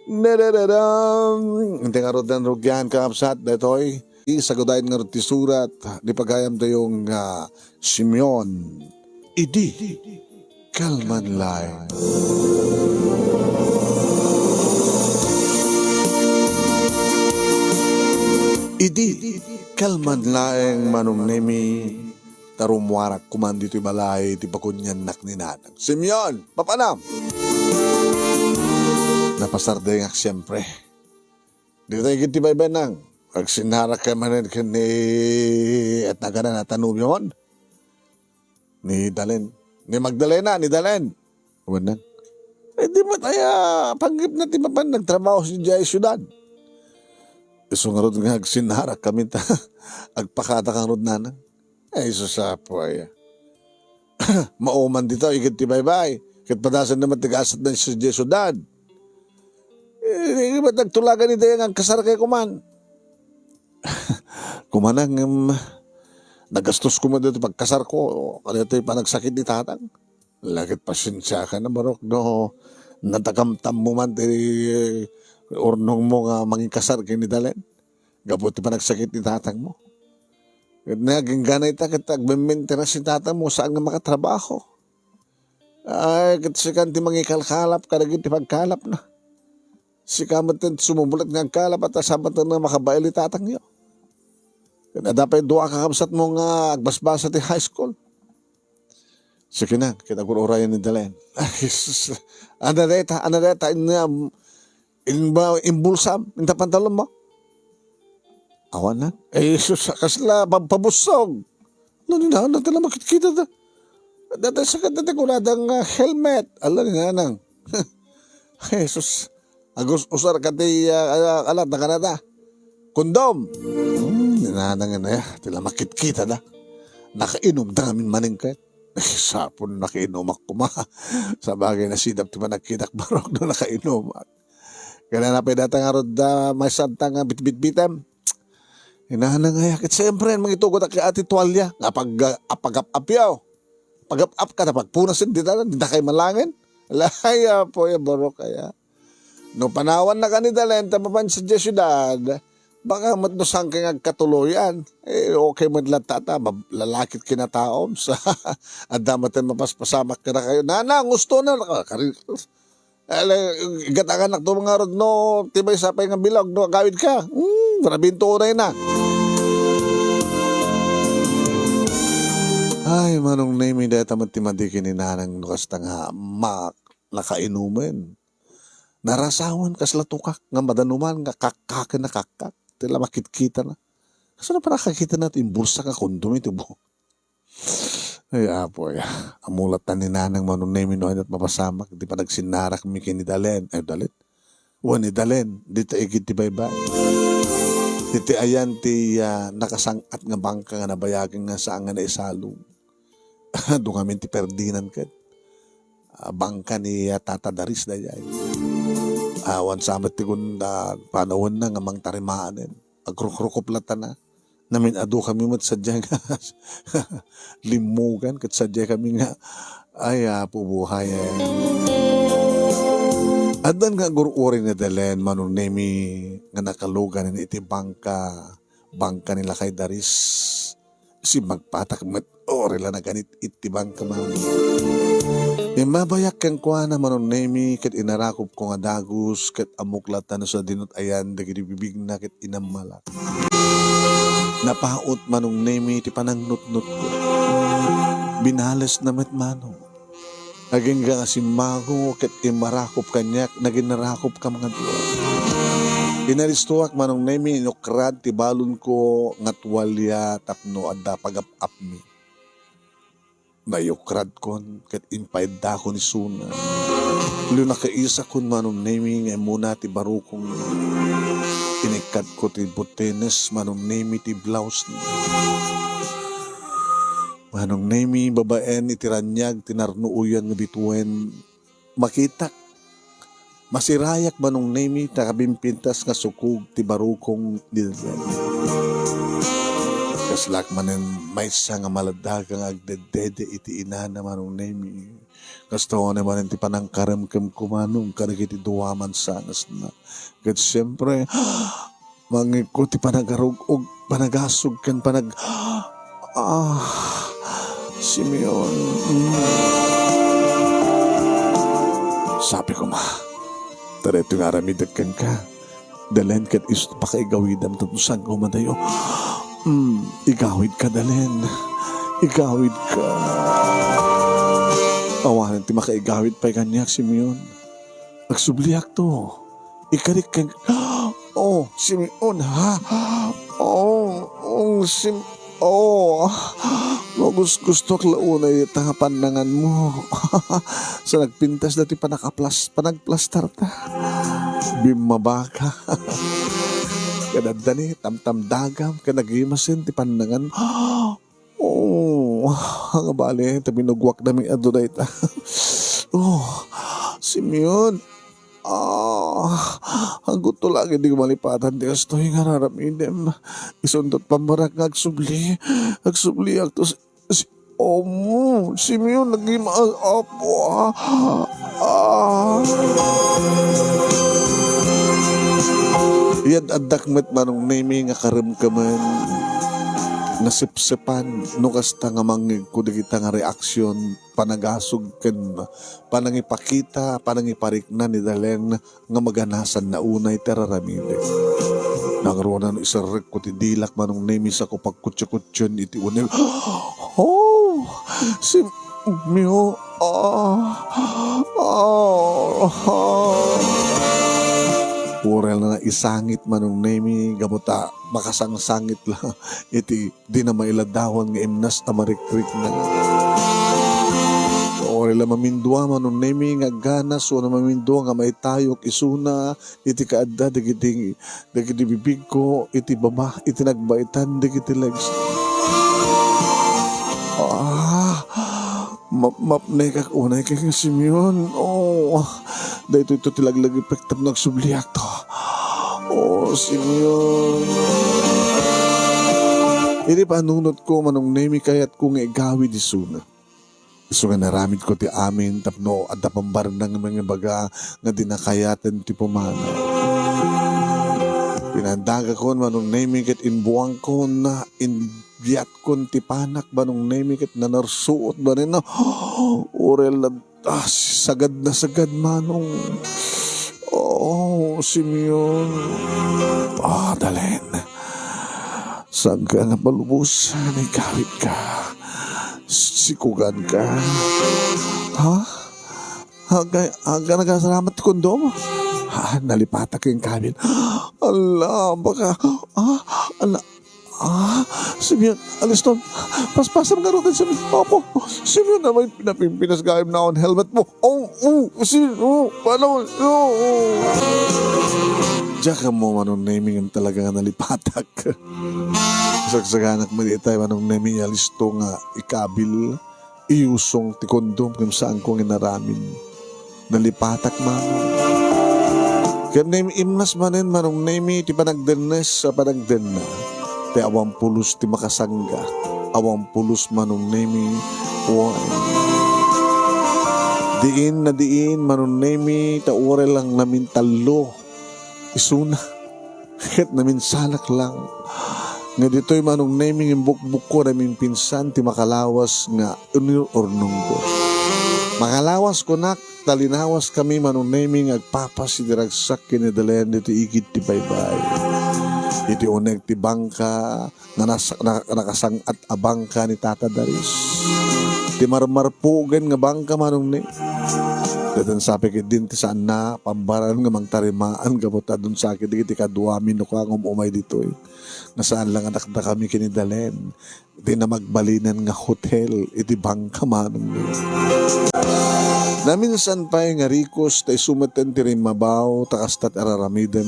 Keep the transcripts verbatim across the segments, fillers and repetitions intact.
Dadaradam! Iti ngarud, rugian, kakabsat, daytoy. Isagudayen ngarud ti surat, di pagayamtayo nga Simeon. Idi, kalman laeng. Idi, kalman laeng, Manong Nemi, ta rummuarak kuman ditoy balay ti pakuniannak ni Nanang. Simeon, papanam! Napasardengak siempre. Dita igid ti baybay, Nang. Agsinnarak kay manen ken ni, et nagana nata nobiomon? Ni Dalen. Ni Magdalena, ni Dalen. Wen, Nang. Eh, di met aya panggepna ti mapan nagtrabaho sadiay siudad. Isu ngarud nga agsinnarak kami ta agpakada ka ngarud, Nanang. Ay, sus, Apo, aya. Mauman dita, igid ti baybay. Ket padasen naman ti gasat na sa siudad. Eh, di ba nagtulagan ni Dayang agkasar kay kuman? Kumanang, em, nagastos ko man dito pagkasar ko. Kaya ito yung panagsakit ni tatang. Lakit pasensya ka na, Barok, no? Natakamtam mo man ti urnong mo nga mangikasar kay ni Dalen. Gapu ti panagsakit ni tatang mo. Ket nagingganay ta ket agmemmenteras ni tatang mo, saan nga makatrabaho. Ay, ket sikan ti mangikalkalap kadagiti pagkalapna. Sika met ti sumubulat nga agkalap, ta saan met nga makabael ni tatangyo. Ket adda pay dua a kakabsat mo nga agbasbasa ti high school. Sige na, ket agur-urayan ni Dalen. Ay, Jesus. Ano deta? Ano deta? In, um, in ba, in bulsam? In pantalon mo? Awan na. Eh, Jesus, kasla pagpabussog. Ano ni Nanang? Tala makitkita ta. Dati sa kanta ti kunada nga helmet. Ala ni Nanang. Jesus. Agus, usar ka ti, ah, ah, alat na kanada. Kondom. Hmm, ni Nanang na ya. Tila makitkita da. Nakainom da ngamin maning ket. Sapon nakainom ak kuma. Sa bagay na sidap ti panagkitak Barok no nakainom ak. Kaya na pay data nga rod da, may santa nga bitbitbitem. Inana nga ket siyempre, mangitugot ak iti tualya. Nga pag, ah, pagap-apyo. Pagap-ap ka na pagpunas, di na, di na kay malangen. Alay, Apo, ya Barok, aya. No panawan na ka ni Dalen, ta mapan sa diay siudad, baka met no saan kay nga agkatuloyan. Eh, okay met latta ta, mab-, lalakit kinataom sa adda met mapaspasamak kada kayo. Nana, gusto na, kari-, Ala, igatanganak to nga rod no, ti maysa pay nga bilog, no, agawid ka. Hmm, rabinto uray na. Ay, Manong Nemi, dayta met ti madi ken ni Nanang no kasta nga ma-, nakainumen. Narasawan kasla tukak nga madanuman nga kakkaken na kakkak. Tila makitkita na. Kasano pa nakakita na ti imbursa nga kondom iti bu-, Ay, Apo, ya. Amulat na ni Nanang Manong Nemi no aniat mapasamak, di pa nagsinnarak mi ken ni Dalen. Ay, Dalen. Wen ni Dalen, dita igid ti baybay. Dita ayan ti, ah, nakasang-at nga bangka nga nabayagen nga saan nga naisalog. Adu ngamin ti Ferdinand ket, ah, bangka ni, ah, Tata Daris dayay. Awan sa met ti gunda, panawen na nga mangtarimanen. Agrukrukop latta na. Namin-adu kami met sadiay nga limmugan ket sadiay kami nga, ay, Apo buhay, ay. Addan nga agur-uri ni Dalen, Manong Nemi, nga nakalugan iti bangka, bangka ni Lakay Daris. Simmagpatak met, uri la naganit iti bangka, Mami. Immabayak kenkuana, Manong Nemi, ket inarakopko nga dagus, ket ammok latta no sadinot ayan dagiti bibigna ket inammalak. Napaut, Manong Nemi, ti panangnutnotko. Binalesna met, Manong. Agingga nga simmango ket immarakop kaniak, naginarakop ka nga dua. Inalistoak, Manong Nemi, inukrad ti balonko nga tualia tapno adda pagap-apmi. Nayukradkon ket impaiddakon isuna. Lunakaisakon, Manong Nemi, nga immuna ti barukongna. Inikkadko ti butenes, Manong Nemi, ti blouse-na. Manong Nemi, babaen iti raniag ti narnuoyan nga bituen, makitak. Masirayak, Manong Nemi, ta kabimpintas nga sukog ti barukong ni Dalen. Kaslak manen maysa nga maladaga nga agdeddede iti inana, Manong Nemi. Kasta unay manen ti panangkaremkemko, Manong, kadagiti dua man sangasna. Ket siempre, mangngegko ti panagarug-og, panagasug, ken panag-, ah, Simeon. Mm. Sabi ko, Ma, ta daytoy nga aramidek kenka, Dalen, ket isu ti pakaigawidam tapno saan ka umadayo. Mm, igawidka, Dalen. Igawidka. Awanen ti makaigawid pay kaniak, Simeon. Agsubliakto. Ikarik ken, oh, Simeon, ha? Oh, oh, Sim-, oh, magus-, gustoak la unay dayta nga pannanganmo. Sa nagpintas dati panakaplas-, panagplastarta. Bimmabaka. Kadadani, tamtamdagam, ken nagimasen ti pannangan. Oh, nga bale, ta binugwak na mi adu dayta. Oh, Simeon. Ah, agguto lagi di malipatan ti kastoy nga raramidem. Isuntot pammarak nga agsubli. Agsubliakto si, si, oh, Simeon, nagima-, ah, apo, ah. Ah. Iyad-addak met, Manong Nemi, nga karemkemen, nasepsepan, no kasta nga mangngegko dagita nga reaksyon, panagasug ken panangipakita, panangiparikna ni Dalen nga maganasanna unay ti ar-aramidek. Nangruna no iserrekko ti dilak, Manong Nemi, sako pagkutsikutsien iti uneg. Oh, Simeon. Ah, ah, ah. Purel na isangit, Manong Nemi, gapu ta makasangsangit la iti dina mailadawan nga imnas a marikrikna. Purel la mamindua, Manong Nemi, nga agganas, wenno mamindua nga maitayok isuna iti kaadda dagiti, dagiti bibigko iti baba, iti nagbaetan dagiti legs. Ah, map-, mapnekak unay ken Simeon. Oh, daytoy to ti laglagipek tapno agsubliakto. Oh, Simeon. Iti panunotko, Manong Nemi, kayatko nga igawid isuna. Isu nga naramidko ti amin tapno adda pambarna nga mangibaga nga di nakayaten ti pumanaw. Pinandagakon, Manong Nemi, ket imbuangkon, imbiatkon ti panak, Manong Nemi, ket nanarsuot manen. Urel la, ah, sagad na sagad, Manong. Oh, Simeon. Ah, Dalen. Sangka nga palubos, nagawid ka. Sikugan ka. Ha? Aga, aga nagasalamat ti kondom? Ha, nalipatak ken kamin. Ala, baka, ah, ala, ah, Simeon, aliston. Paspasam nga rutin, Simeon. Apo, Simeon, na may pinapimpinas gayam na akon helmet mo. Oh, oh, si, oh, paano? Oh, oh. Diak ammo, Manong Nemi, ngem talaga nga nalipatak. Sagsaganak met itay, Manong Nemi, alisto nga ikabil, iyusong ti kondom, ngem saanko nga inaramid. Nalipatak, Manong. Ken Nemi, imnas manen, Manong Nemi, ti panagdennes a panagdenna. Ti awan pulos ti makasangga. Awan pulos, Manong Nemi. Wen. Diin na diin, Manong Nemi, ta uray lang namintallo. Isuna. Ket naminsanak lang. Nga ditoy, Manong Nemi, nga bukbukko, namimpinsan ti makalawas nga inur-urnongko. Makalawas, kunak, ta linawaskami, Manong Nemi, nga agpapas iti ragsak ken ni Dalen ditoy igid ti baybay. Iti uneg ti bangka, nga nas-, na-, nakasang-at a bangka ni Tata Darius. Ti marmarpugen nga bangka, Manong Nemi. Daytan sapay ketdin ti saanna pambaran nga mangtarimaan gapu ta adun sakit dagiti kaduami no kua nga um-umay ditoy. Nga saan la nga dakdakami ken ni Dalen. Iti namagbalinen nga hotel iti bangka, Manong Nemi. Naminsan pay nga rikos ta isu metten ti rimmabaw ta kasta ti ar-aramiden.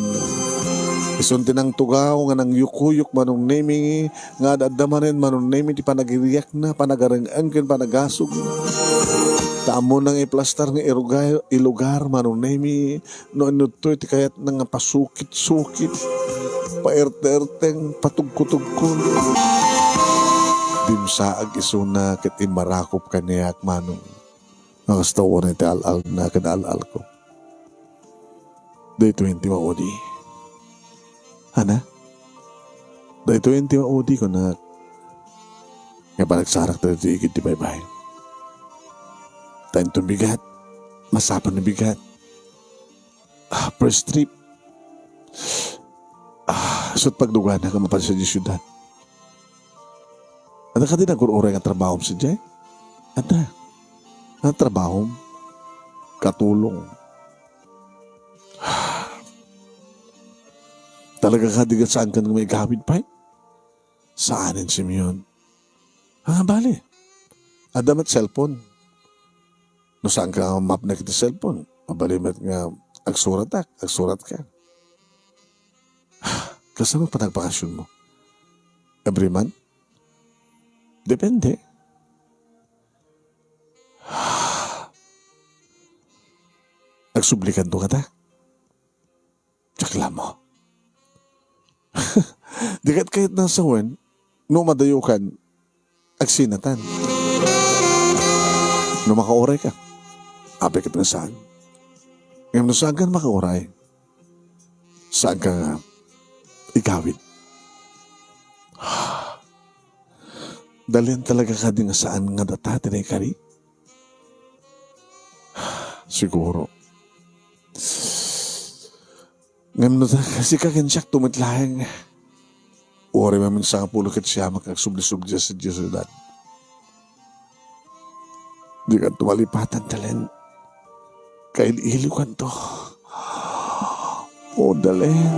Isun ti nangtugaw nga nangyukuyok, Manong Nemi, nga ad-adda manen, Manong Nemi, ti panagiriakna, panagareng-eng ken panagasugna. Ta ammona nga iplastar nga iruga-, ilugar, Manong Nemi, no ania ditoy ti kayatna nga pasukit-sukit, paerte-erteng, patugko-tugkon. dimsaag isuna ket immarakop kaniak, Manong. Nga kasta unay ti al-alna ken al-alko. Daytoyen ti maudi. Ana? Daytoyen ti maudi, kunak. Nga panagsarak daytoy igid ti baybay. Ta inton bigat, masapul no bigat. Ah, first trip. Ah, isut' pagduganak a mapan sadiay siudad. Adda kadi nagur-uray nga trabahom sadiay? Adda. Nga trabahom? Katulong. Talaga kadi nga saankan nga maigawid pay? Saanen, Simeon. Ah, bale. Adda met cellphone. No saanka nga mapnek iti cellphone, mabalin met nga agsuratak, agsuratka. Kasano panagpakasionmo? Every month? Depende. Agsublikanto kata? Diak la ammo. Di ket kayatna sawen, no madayokan, agsinatan. No makaurayka, apay ket nga saan. Ngem no saanka nga makauray, saanka nga igawid. Dalen talaga kadi nga saan nga data ti naikari? Siguro. Ngem no ta-, sika ken siak met laeng. Uray maminsan nga pulo ket siam nga agsubli-subli sadiay siudad. Dikanto malipatan, Dalen. Kail-iliwkanto. O, Dalen.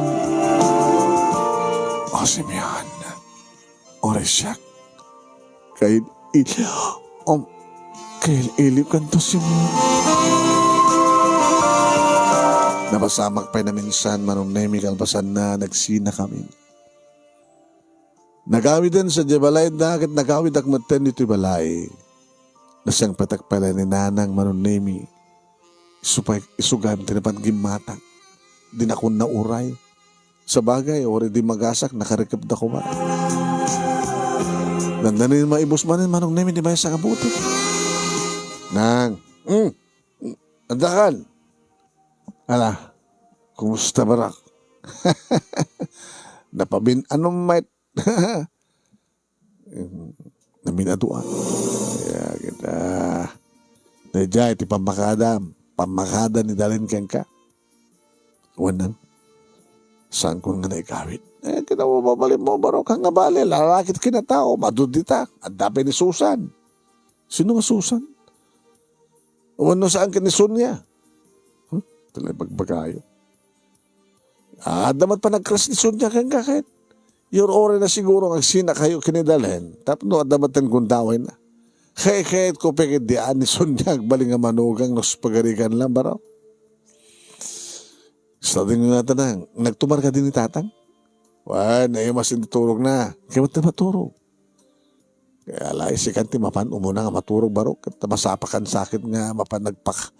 O, Simeon. Uray siak. Kail-, il-, um, kail-iliwkanto, Simeon. Napasamak pay naminsan, Manong Nemi, kalpasanna, nagsinakamin. Nagawiden sadiay balayda, ket nagawidak metten ditoy balay. Nasangpetak pay la ni Nanang, Manong Nemi. Isu pay, isu gayam ti napan gimmatak. Dinakon nauray. Sabagay, uray di magasak, nakarikepda koma. Nandanin maibus manen, Manong Nemi, ti maysa nga butik. Nang, mm, addakan. Ala, kumusta, Barok? Napabin-anom met. Naminaduan. Kaya kita. Daydiay ti pammakada, pammakada ni Dalen kenka. Wen, saanko nga naigawid. Eh, kita mo, mabalinmo, Barok, nga bale, lalaki ti kinatao, madu dita, adda pay ni Susan. Sino nga Susan? Wenno saan ket ni Sonia? Hmm? Talaga bagbagayo. Adda met panagkras ni Sonia kenka ket. Uray na siguro nga agsinakayo ken ni Dalen. Tapno adda met ti gundawayna. Kay, kay, ko pay ket di ni Sonia agbalin nga manugang no pagarigan lang, Barok. Sa din nga tanang, nagtumar kadi ni Tatang? Wen, ay mas inturog na. Kaya ba't na maturog? Kaya alay, sikan ti mapan umuna nga maturog, Barok. Ket masapakan sakit nga mapan nagpak-,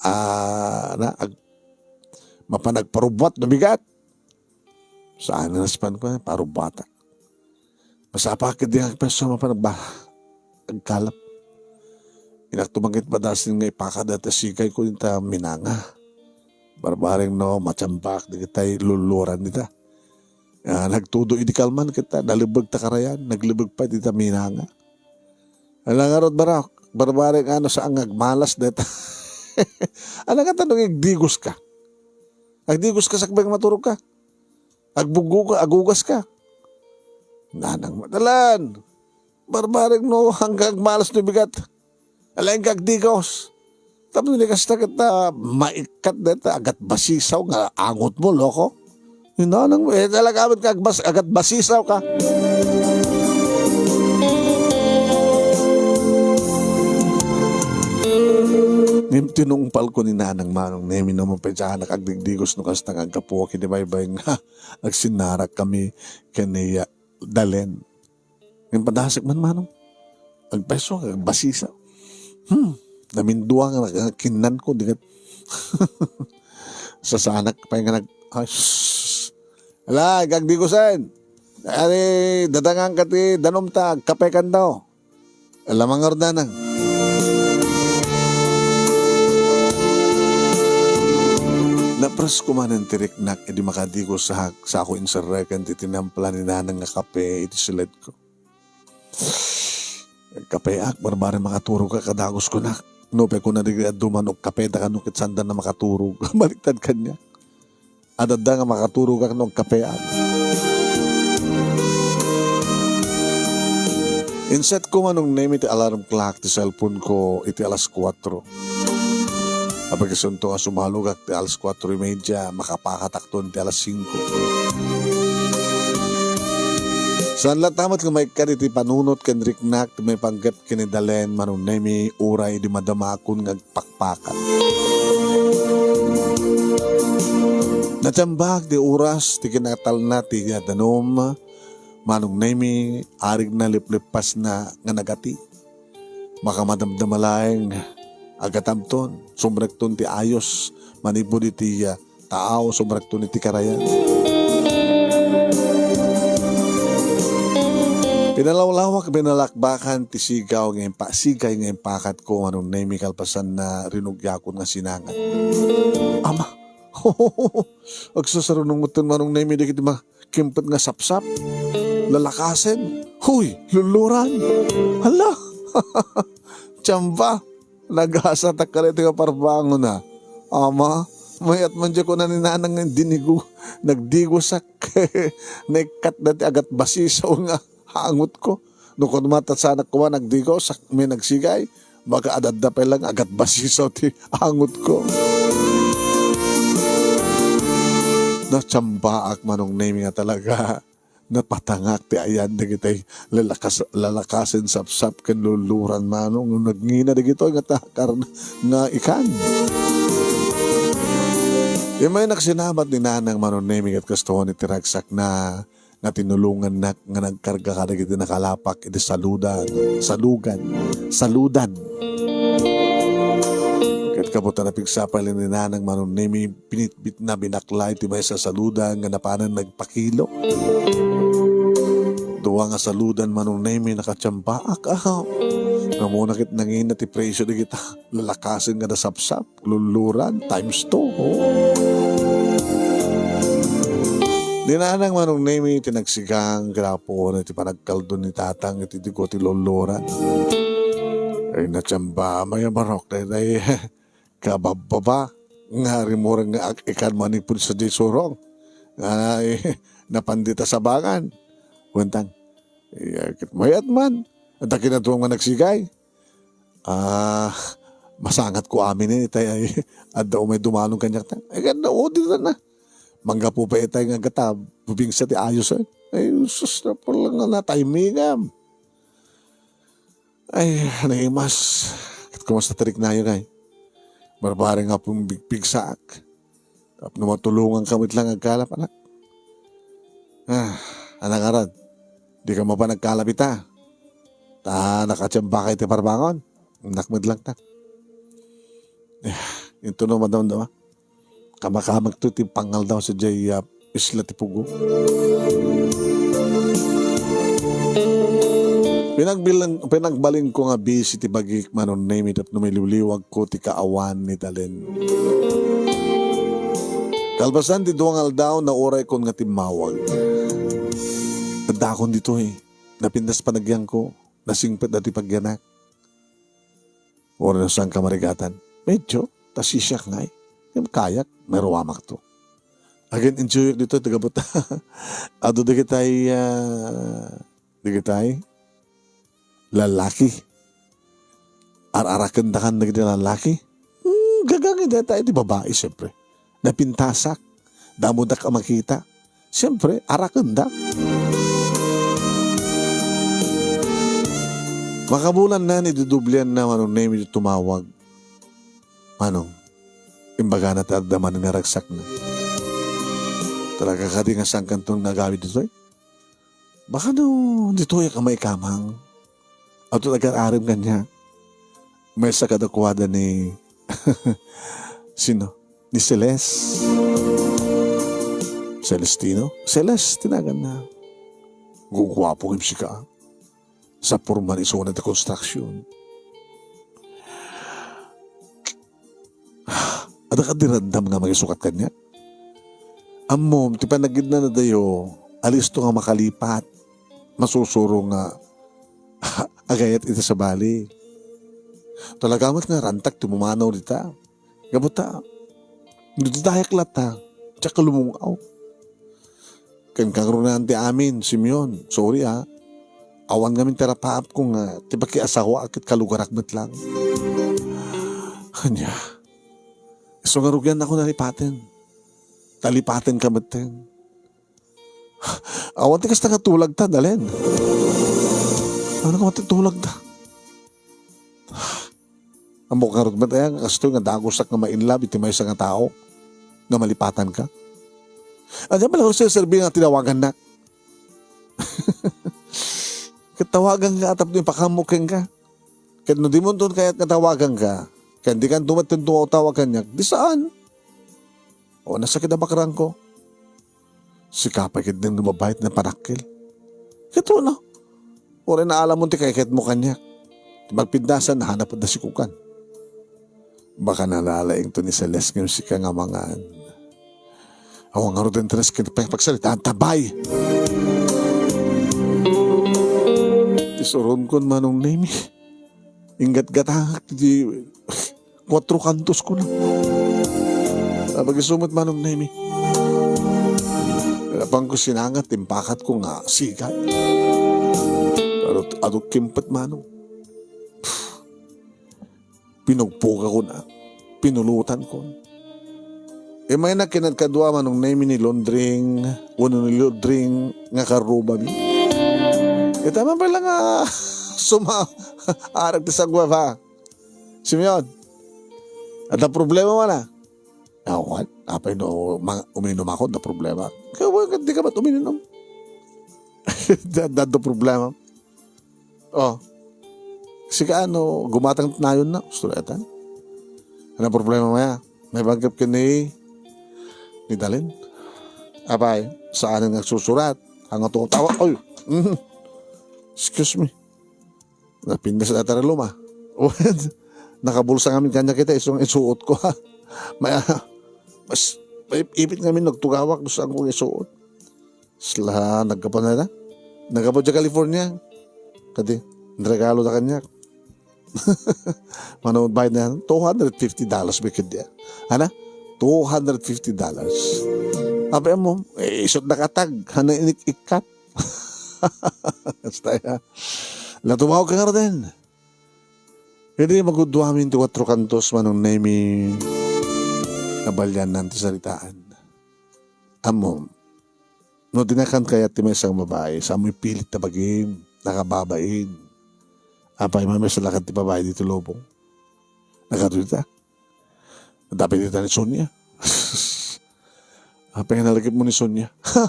ah, na, ag-, mapan nagparubbuat no bigat. Saan nga naspan ko, parubbuatak. Masapak ket di nga peso mapan nagba-, agkalap. Inakto man ket padasin nga ipakada ta sikay ko dinta minanga. Barbareng no, matiambak, di kitay luluran dita. Ah, nagtudo idi kalman kita, nalebeg ta karayan, naglebeg pay dita minanga. Ala ngarud, Barok, barbareng ano saan nga agmalas deta. Ala nga tanong, agdigos ka? Agdigos ka sakbay nga maturog ka? Agbuggo ka, agugas ka? Nanang madalan. Barbareng no, hanggang agmalas no bigat. Alaen ka agdigos. Tapno ni kasta ket, ah, maikkat deta, agat basisaw nga angot mo, loko. Inanang mo, eh, talaga amin ka agbas-, agat basisaw ka. Ngem tinungpal ko ni Nanang Manong Nemi no mapasamak agdigdigos no kasta nga aggapu iti baybay nga agsinnarak kami ken ni Dalen. Ngem padasek man, Manong. Agpayso, agbasisa. Hmm, namindua nga, nga kinnan ko, di ket sasanak pay nga nag-, ay, sus. Ala, agdigos. Ari, dadangan ka ti danum ta agkape kanto. Ala, mangurdanang. Napresko manen ti riknak idi makadigosak, sako inserreken ti tinampla ni Nanang nga kape iti siledko. Agkapeak, barbari makaturogak a dagus kunak. Nupay kuna dagiti adu man no agkapeda kano ket saanda a makaturog. Baliktad kaniak. Adda nga makaturogak no agkapeak. Insetko, Manong Nemi, ti alarm clock ti cellphone ko iti alas kuatro. Apay, isunto nga sumalogak ti alas kuatro y media, makapakatakton ti alas singko. Saan latta met nga maikkan iti panunot ken riknak ti maipanggep ken ni Dalen, Manong Nemi, uray idi madamakon nga agpakpakat. Natsambaak ti oras ti kinatalna ti danum, Manong Nemi, arigna lipleppasna nga nagati. Makamadamdama laeng, agatamton, sumrekton ti ayos manipud iti, ah, taaw, sumrekton iti karayan. Pinalawlawak, pinalakbakan ti sigaw nga impa-, sigay nga impakatko, Manong Nemi, kalpasanna rinugiakon nga sinangan. Ama! Agsasaruno metten, Manong Nemi, dagiti ma-, kimpet nga sapsap. Lalakasen. Huy, lulluran. Hala! Tsamba! Nagasatak kadaytoy nga parbangon, a. Ama, mayat man diay kuna ni Nanang nga dinigo-, nagdigosak. Naikkat dati agatbasisaw nga angutko. No koma ta saanak koma nagdigosak, may nagsigay, baka adda pay lang agatbasisaw ti angutko. Natsambaak, Manong Nemi, nga talaga napatangak ti ayan dagiti lalakas-, lalakasen sapsap ken lulluran, Manong, no nagngina dagitoy nga takar nga ikan. Immaynak sinabat ni Nanang, Manong Nemi, ket kastoy ti ragsakna nga tinulongannak nga nagkarga kadagiti nakalapak iti saludan, salugan, saludan. Ket gapu ta napigsa pay ni Nanang, Manong Nemi, binitbitna binaklay ti maysa a saludan nga napanen nagpakilo. Dua nga saludan, Manong Nemi, nakatsiambaak, a. Ammona ket nangina ti presio dagita lalakasen nga nasapsap. Lulluran times two. Oh. Ni Nanang, Manong Nemi, ti nagsigang, grapo, iti panagkaldo ni Tatang, iti digo ti lulluran. Ay, natsamba, may barok, daytoy, kababbaba, nga rimureng nga ak-, ikan manipud sa di surong. Ay, napandita sabangan. Kuentang, iya, ket mayat man. Adda kinadua nga nagsigay. Ah, masangatko amin itay ay adda umay dumanon kaniak ta. Ay, kanda, o, di na. Manggapu pay itay nga agata, bubingsa ti ayos, eh. Ay, sus, na pala nga nataymingam. Ay, naimas. Ket kumusta ti riknayo, kay? Barbari nga pumigpigsaak. Tapno matulonganka met lang agkalap, anak. Ah, anak, arad. Dika mapan agkalap ita. Ta nakatsiambaka iti parbangon. Anak met lang ta. Eh, into no madamdama. Kamakamakto ti pangaldaw sadiay, ah, isla ti pugo. Pinagbilang-, pinagbalinko nga bisi ti bagik, Manong Nemi, tapno maliwliwagko ti kaawan ni Dalen. Kalpasan ti dua nga aldaw, nauraykon nga timmawag. Addakon ditoy. Napintas panagyanko. Nasingpet dati pagyanak. Uray no saanka marigatan. Medyo, ta sisiak ngay. Ngem kayak, maruamakto. Again, enjoyak ditoy, taga buta. Adu dagitay, ah, dagitay lalaki. Ar-arakendakan dagiti lalaki. Hmm, gagangi dayta iti babai, siyempre. Napintasak. Damodak a makita. Siyempre, arakenda. Makabulan na ni dudublian na Manong Nemi ti tumawag. Manong, imbagana ti adda manen nga ragsakna. Talaga kadi nga saankanton nga agawid ditoy? Baka no ditoy a kamay kamang. Adto agar-arem kaniak. Maysa kadakuada ni, sino? Ni Celes. Celestino? Celes, ti naganna. Guguapo ngem sika. Sa porman isuna ti construction. Adda kadi ramdam nga mangisukat kaniak? Ammom, ti panagidnanadayo, alisto nga makalipat. Masusuro nga agayat iti sabali. Talaga met nga rantak ti pumanaw dita. Gapu ta, no didayak latta, diak lumung-aw. Ken kangrunaan ti amin, Simeon, sorry, ah. Awan ngamin ti arapaapko nga ti pakiasawaak ket kalugarak met lang. Ania, isu nga rugiannako nalipaten. Nalipatenka metten. Awan ti kasta nga tulagta, Dalen. Awan nga ti tulagta. Ammok ngarud met aya nga kastoy nga dagusak nga ma-in love iti maysa nga tao nga malipatanka. Ania pay la serserbi nga tinawagannak? Ket tawaganka tapno ipakaammo kenka. Ket no dimonton kayat nga tawaganka, ken dikanto met tumawtawag kaniak, di saan. O, nasakit a bakrangko. Sika pay ketdin nga babai ti napanakkel. Ket no, uray naalamon ti kaykayatmo kaniak. Ti magpindasan, nahanap da sikukan. Baka nalalaingto ni Celes ngem sika nga mangan. Awan ngarud interest ken pay pagsalitaan ta, bay. Ti suronkon, Manong Nemi. Inggatgatangak ti kuatro kantos ko na. Apagisumot, Manong Nemi. Napanko sinangat, timpakatko nga sigat. Adu, adu kimpet, Manong. Pinugpugakon a, pinulutanko. Imayna kinadkadua, Manong Nemi, ni Londring, wenno ni Londring nga karrubami. Ita man pala nga suma-, arag ti sagwap, ha? Simeon, adda problema man, a? Awan, apay no, ma-, uminom ako, adda problema. Kaya, well, di ka ba't uminom? Adda, adda problema. Oh. Sika, ano, gumatang nayon na. Gusto na atan. Ano problema maya? May bagap ka ni, ni Dalin? Apay, saan nga agsusurat? Ang ito tawa. Oy! Mhm. Excuse me. Napindas na tara luma. Nakabulsa ngamin kanya kita, isong isuot ko, ha. May, ah, mas, may ipit ngamin nagtugawak, gusto ang kong isuot. Sla, nagkapan na na. Nagkapan sa California. Kadi, regalo na kanya. Mano, bayad na yan. Two hundred fifty dollars may kadi. Ana? Two hundred fifty dollars. Abi mo, eh, isot na katag. Hana inik-ikat. Basta ya. La, tumawag ka nga rin. Hindi magudwa amin ti kuatro kantos, Manong Nemi. Nabalyan nan ti saritaan. Ammo, no dinakan kayat ti maysa nga babae, sa amoy pilit ta bagim, nakababain. Apay, mamesa lakad ti babae dito lubong. Nagadu dita. Dapat dita ni Sonia. Apay nga nalagip mo ni Sonia? Ha?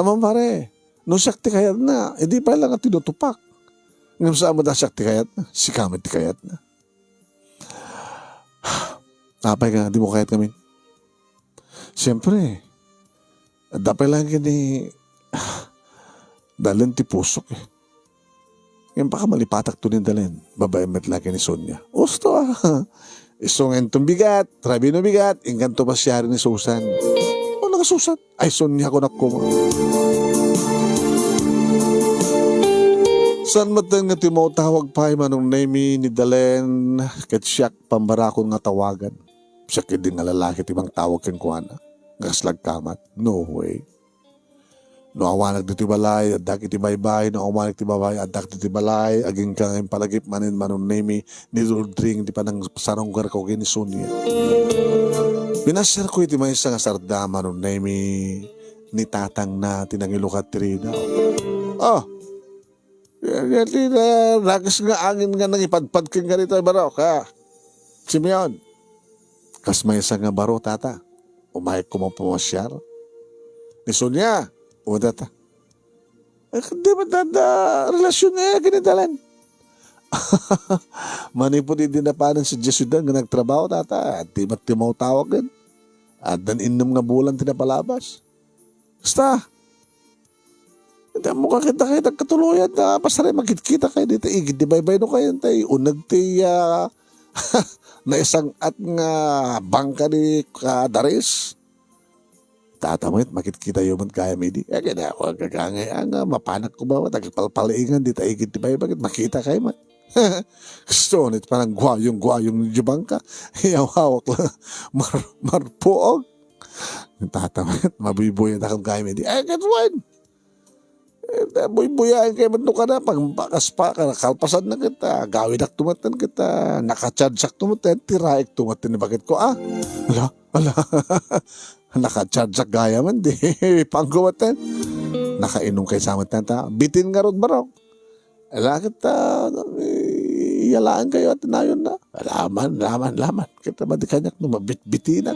Amang pare, no siak ti kayatna, idi pay lang nga tinutupak. Ngem saan mo da siak ti kayatna? Sika met ti kayatna. Apay nga, di mo kayat kami? Siyempre, adda pay lang kini, Dalen ti pusok, eh. Ngem baka malipatak to ni Dalen. Babae met laki ni Sonia. Usto, ah. Isu nga inton bigat, rabii no bigat, inkanto pasiari ni Susan. O, naka Susan? Ay, Sonia ko na kuma. Saan met nga ti mautawag pay, Manong Nemi, ni Dalen, ket siak pambarakon nga tawagan. Siak idi nga lalaki ti mangtawag kenkuana. Nga kaslagkamat. No way. No awanak ditoy balay, addak iti baybay. No awanak ti baybay, addak ditoy balay. Agingga nga impalagip manen, Manong Nemi, ni Rodring ti panangsarunggarko ken ni Sonia. Pinasiarko iti maysa nga sardam, Manong Nemi, ni tatangna ti nangilukat ti ridaw. Oh, Yan, yan ti na-, nakis nga angin nga nangipadpad ken nga ditoy baro, ka. Simeon. Kas maysa nga baro, tata. Umayek ko man pamasiar. Ni Sonia. O, tata. Eh, di ba, tata, relasyon niya, ginidalan? Manipud idi napanan sa syudad nga nagtrabaho, tata. Di ba ti mautawagan? Addan innem nga bulan ti napalabas. Basta, Iti ammoka ket dakay dagkatuloyan ta pasarem, makitkitakay dita igid ti baybay no kayan tay uneg ti, ah, naisang-at nga bangka ni Kadaris. Tata met, makitkitayo met gayam idi. Eh, kaya ako agagangay, ah, nga mapanak ko ba, agpalpalingan dita igid ti baybay, ket makitakay met. Gusto nit parang guayong-guayong di bangka. Iyawawak lang. Mar-, marpuog. Tata met, mabuybuyadak gayam idi. Eh, ket wen? Eh, buybuyaen kay met no kada, pag-, pakas pa, kalpasan na kita, gawidak tumatan kita, nakachargeak tumatan, tiraek tumatan ni bakit ko, ah. Ala, ala. Nakachargeak gayam, di pangguwatan. Nakainum kay samet ta, bitin nga rod barok. Ala, kita, iyalaan kayo at nayon na. Laman, laman, laman. Kita madi kaniak no mabitbitinak.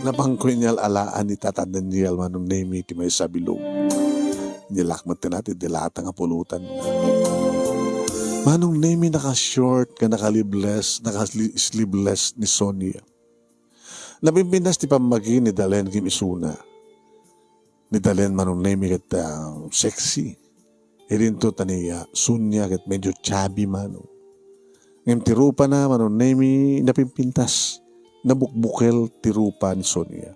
Napangko inyal-alaan ni Tata Daniel Manong Nemi ti maysa bilog. Inyalak met ti nati, dilata nga pulutan. Manong Nemi naka-short nga naka-sleeveless, naka-sleeveless ni Sonia. Napimpintas ti pammagi ni Dalen ken isuna. Ni Dalen Manong Nemi ket, ah, sexy. Idinto ta ni, ah, Sonia ket medyo chubby manong. Ngem ti rupana Manong Nemi napimpintas. Nabukbukel ti rupa ni Sonia.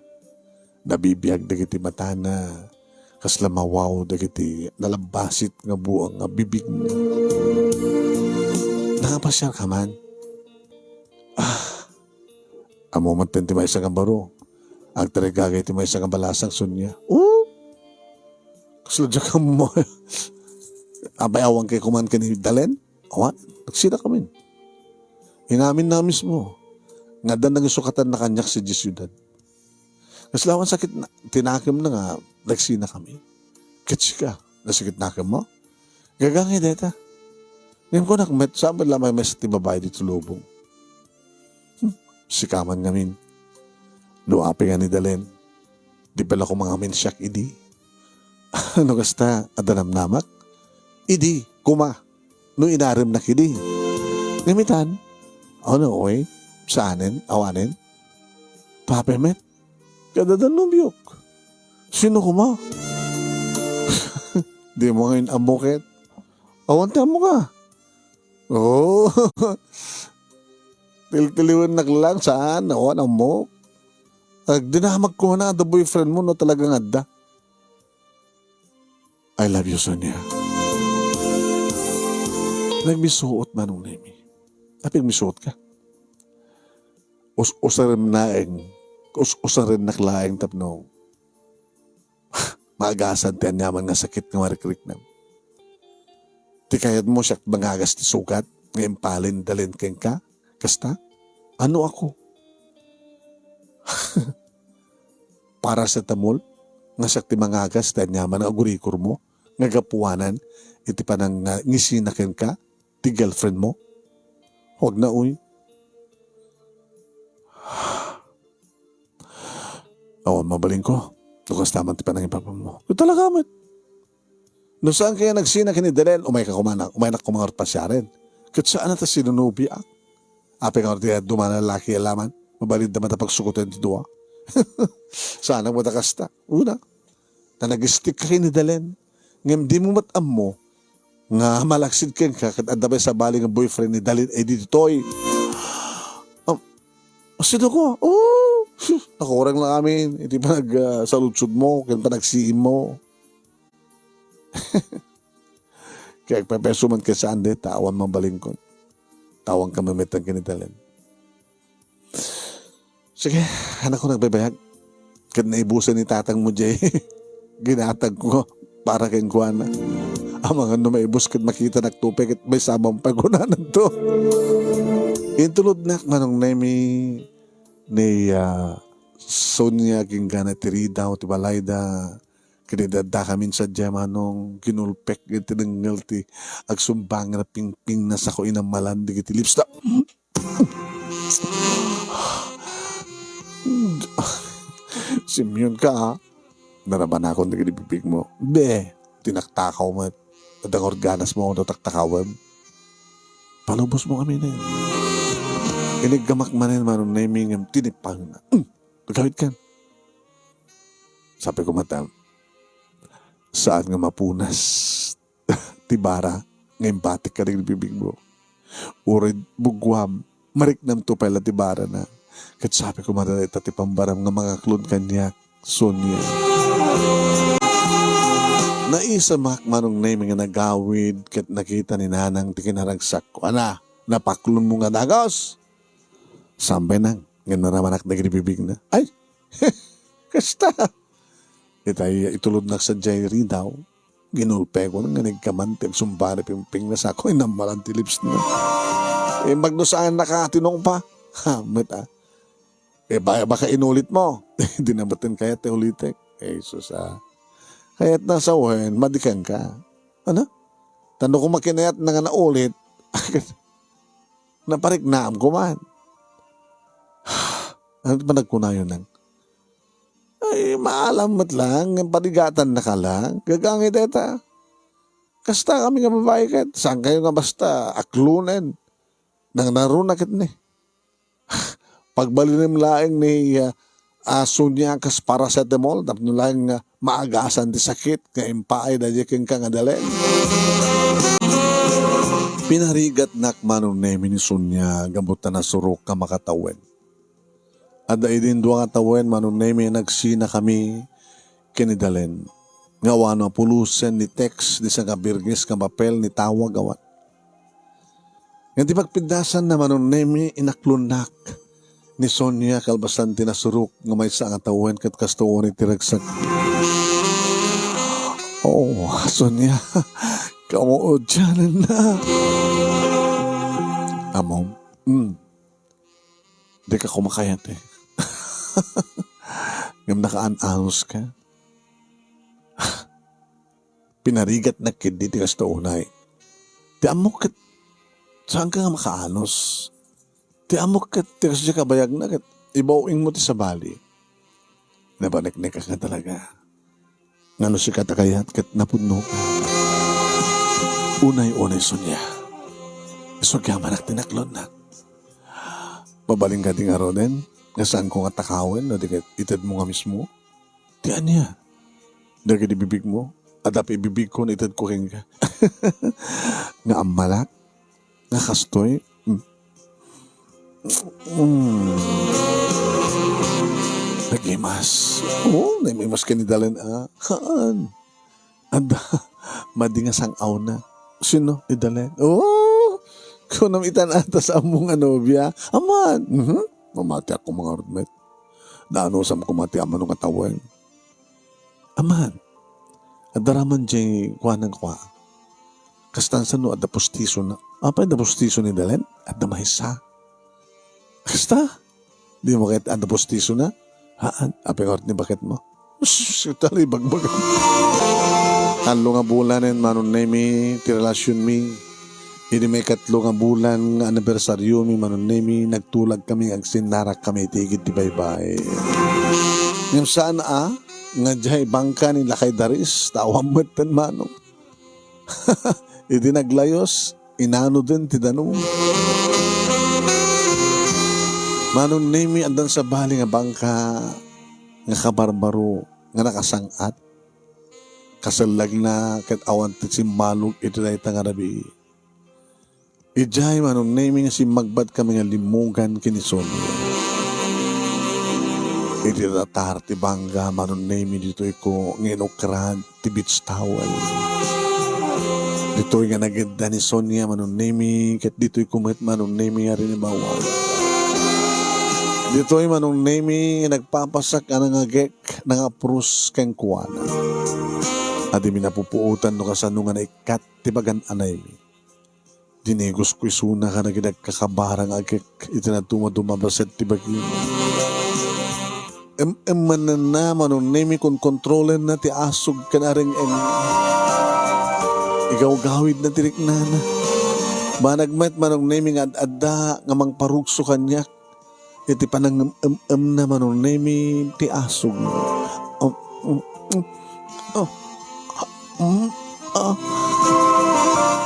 Nabibiag dagiti matana. Kasla mawaw dagiti nalabbasit nga buang nga bibigna. Nakapasiar ka man? Ah, ammo met ti maysa nga baro. Agtarigagay ti maysa nga balasang Sonia. Oh! Kasla diak ammo. Apay awan kay kuman ken ni Dalen? Awan, nagsinakamin. Inamin na mismo. Nga adda nangisukatan na kaniak sadiay siudad. Kasla awan sakit na, tinakem na nga nagsinakami. Ket sika, nasakit nakem mo? Gagangay deta. Ngem kunak met, saan met la maysa ti babai ditoy lubong? Hmm, sika man ngamin. No apay nga ni Dalen, di pala ko mangamin siak idi. No kasta, adda namnamak? Idi, kuma, no inaremnak idi. Ngem itan, ano, oy, saanen, awanen? Pape met, kadada nobiok. Sino kuma? Di mo ngayon ammo ket? Awan ti ammo ka. Oh. Tiltiliwennak lang, saan? Awan ammo. Agdinamag ko na, adda boyfriend mo, no talagang adda. I love you, Sonia. Nagmisuot, Manong Nemi. Apay agmisuot ka? Us-, usaren laeng. Us-, usarennak laeng tapno maagasan ti aniaman nga sakit nga marikriknam. Ti kayatmo siak mangagas ti sugat nga impalin Dalen kenka? Kasta? Ano ako? Paracetamol nga siak ti mangagas ti aniaman nga agurikurmo nga gapuanan iti panangisina kenka ti girlfriend mo? Huwag na, uy. Awan mabalinko no kasta man ti panangipapam mo. Ket talaga met. No saan kaya nagsina ken ni Dalen, umay ka kumanak, umay nak kumangar pasiaren. Ket saan ta sinunubiak. Apay nga ordi dumana laki alaman, mabalin da mata pagsukoten ti dua. Saan mo ta kasta. Una, ta nag-stick ka ken ni Dalen. Ngem di mo met ammo nga malaksid kenka ket adda pay sabali nga boyfriend ni Dalen, eh, ditoy. Am, sino ko? Oh, nakurang lang amin iti panag, ah, saludsod mo ken panagsiim mo. Kaya agpepeso man ket saan deta, awan mabalinko. Tawang ka mametan ken ni Dalen. Sige, anak ko, nagbaybayag. Ket naibusan ni tatang mo jay ginatag ko para kenkuana. Amangan no maibus ket makitanak tupe ket may sabang pagunananto. Intulodnak, Manong Nemi, ni, ah, Sonia, kinggana ti ridaw ti balayda. Ket idi addakamin sadiay, Manong, kinulpek iti dengngel ti agsumbangen a pingpingna, sako inammalan dagiti lips da. Simeon ka, a? Narabanakon dagiti bibig mo. Be, tinaktakaw met. Adda nga organas mo, no taktakawem. Palubos mo kami na yun. Iniggamak manen, Manong Nemi, ngem tinipangna. Mm, agawid kan. Sabi ko, mata, Saan nga mapunas ti bara nga imbatik kadagiti bibigmo. Uray bugguam, mariknamto pay la ti barana. Ket sabi koma dayta ti pambaram nga mangaklon kaniak, Sonia. Naisamak, Manong Nemi, nga nagawid ket nakita ni Nanang ti kinaragsakko. Ana, napaklonmo nga dagus? Saan pay, Nang, ngem naramanak dagiti bibigna. Ay, kasta. Itay, itulodnak sadiay ridaw. Ginulpekon nga nagkaman ti agsumbana pingpingna sa akoy nammalan ti lipsna. Imbag no saannaka tinungpa. Ha, met a. E, ba-, baka inulitmo. Di na met kayat ti ulitek. E, sus, a. Kayatna sawen, madi kenka. Ano? Ta no koma kinayatna nga naulit, napariknaam koma. Ano ti panagkunayo, Nang? Ay, maalam met lang, nga padigatan na ka lang. Gagangay deta. Kasta kami nga babai ket, saan kayo nga basta aklonen? Nang naruna ket ni. Pagbalinem laeng ni, ah, ah, Sonia kas paracetamol, tapno laeng nga maagasan ti sakit nga impaay daydi kenka nga dalen. Pinarigatnak, Manong Nemi, ni Sonia, gapu ta nasurok nga makatawen. Adda idin dua nga tawen, Manong Nemi, nagsinakami ken ni Dalen. Nga awan a pulusen ni text, ni sangabirnges nga papel, ni tawag, awan. Ngem ti pagpiddasanna, Manong Nemi, inaklonnak ni Sonia kalpasan ti nasurok nga maysa nga tawen ket kasto unay ti ragsak. Oh, Sonia, kamuodiananna. Amom. Mm. Dika kumakayat, eh. Ngem nakaan-anos ka. Pinarigatnak ketdi ti kasta unay. Ti ammok ket saan ka nga makaanos. Ti ammok ket ti kasdiay kabayagna ket ibaw-ingmo ti sabali. Napaneknek ka talaga. Nga no sika ta kayat ket napudno ka. Unay-unay, Sonia. Isu agyamanak ti naklonnak. Mabalin kadi ngaruden nga saanko nga takawen no di ket itedmo nga mismo? Ti ania? Dagiti bibigmo, adda pay ibibigko no itedko kenka. Nga ammalak? Nga kastoy? Mm. Mm. Nagimas. Oo, nagimas ken ni Dalen, a. Haan. Adda, madi nga sang-awna. Sino? Ni Dalen? Oo. Kunam itan ata sa ammom nga nobia. Aman. Mhm. Mamatiak koma ngarud met. Naanusam koma ti ammom nga tawen. Aman. Adda raman diay kuana nga kua. Kastan sano adda pustisona. Apay adda pustiso ni Dalen? Adda maysa. Kasta? Dimo ket adda pustisona? Haan, apay ngarud ni baketmo? Sus, talibagbaga. Tallo nga bulanen, Manong Nemi, ti relasionmi. Idi maikatlo nga bulan nga anibersariomi, Manong Nemi, nagtulagkami nga agsinnarakkami iti igid ti baybay. Ngem saan a nga diay bangka ni Lakay Daris, ta awan metten, Manong. Idi naglayus, inanoden ti danum. Manong Nemi, addan sabali nga bangka nga kabarbaro nga nakasang-at. Kasellagna ket awan ti simmalog iti dayta nga rabii. Idiay, Manong Nemi, nga simmagbatkami nga limmugan ken ni Sonia. Iti datar ti bangka, Manong Nemi, ditoyko nga inukrad ti beach towel. Ditoy nga nagedda ni Sonia, Manong Nemi, ket ditoyko met, Manong Nemi, nga rinibawag. Ditoy, Manong Nemi, nagpapasak a nangagek, nangapros kenkuana. Adimi napupuotan no kasano nga naikkat ti bagan-anaymi. Dinigosko isuna kadagiti agkakabara nga agek iti nadumaduma a bassit ti bagina. Em-, emmannenna, Manong Nemi, konkontrolenna ti asog ken areng-eng. Igawgawidna ti riknana. Banag met, Manong Nemi, nga ad-adda nga mangparugso kaniak iti panangem-emna, Manong Nemi, ti asog. Um, um, um, oh, mm, ah.